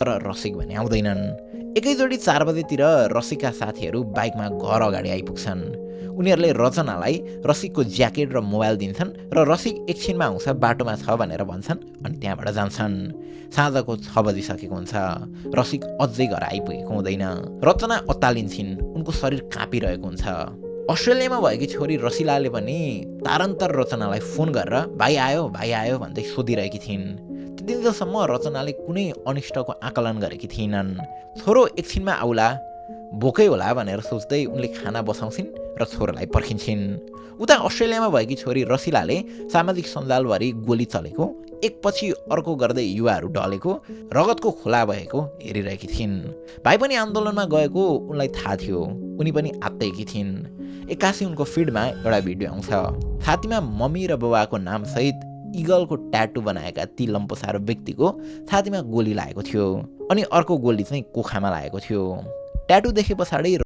तर रसिक भने आउँदैनन्। एकैचोटि 4 बजेतिर रसिकका साथीहरू बाइकमा घर अगाडि आइपुग्छन्। उनीहरूले रचनालाई रसिकको ज्याकेट र मोबाइल दिन्छन् र रसिक एकछिनमा आउँछ, बाटोमा छ भनेर भन्छन् अनि त्यहाँबाट जान्छन्। साँझको 6 बजिसकेको हुन्छ। रसिक अझै घर आइपुगेको हुँदैन। रचना अत्तालिन्छिन्, उनको शरीर काँपिरहेको हुन्छ। अस्ट्रेलियामा भएकी छोरी रसिलाले पनि तारन्तर रचनालाई फोन गरेर भाइ आयो भन्दै सोधिरहेकी थिइन्। त्यति दिनसम्म रचनाले कुनै अनिष्टको आकलन गरेकी थिएनन्। छोरो एकछिनमा आउला, भोकै होला भनेर सोच्दै उनले खाना बसाउँछिन् र छोरोलाई पर्खिन्छिन्। उता अस्ट्रेलियामा भएकी छोरी रसिलाले सामाजिक सञ्जालभरि गोली चलेको, एकपछि अर्को गर्दै युवाहरू ढलेको, रगतको खोला भएको हेरिरहेकी थिइन्। भाइ पनि आन्दोलनमा गएको उनलाई थाहा थियो। उनी पनि आत्तिएकी थिइन्। एक्कासी उनको फिडमा एउटा भिडियो आउँछ। छातीमा मम्मी र बाबाको नामसहित इगलको ट्याटु बनाएका ती लम्पोसार व्यक्तिको छातीमा गोली लागेको थियो अनि अर्को गोली चाहिँ कोखामा लागेको थियो। ट्याटु देखे पछाडि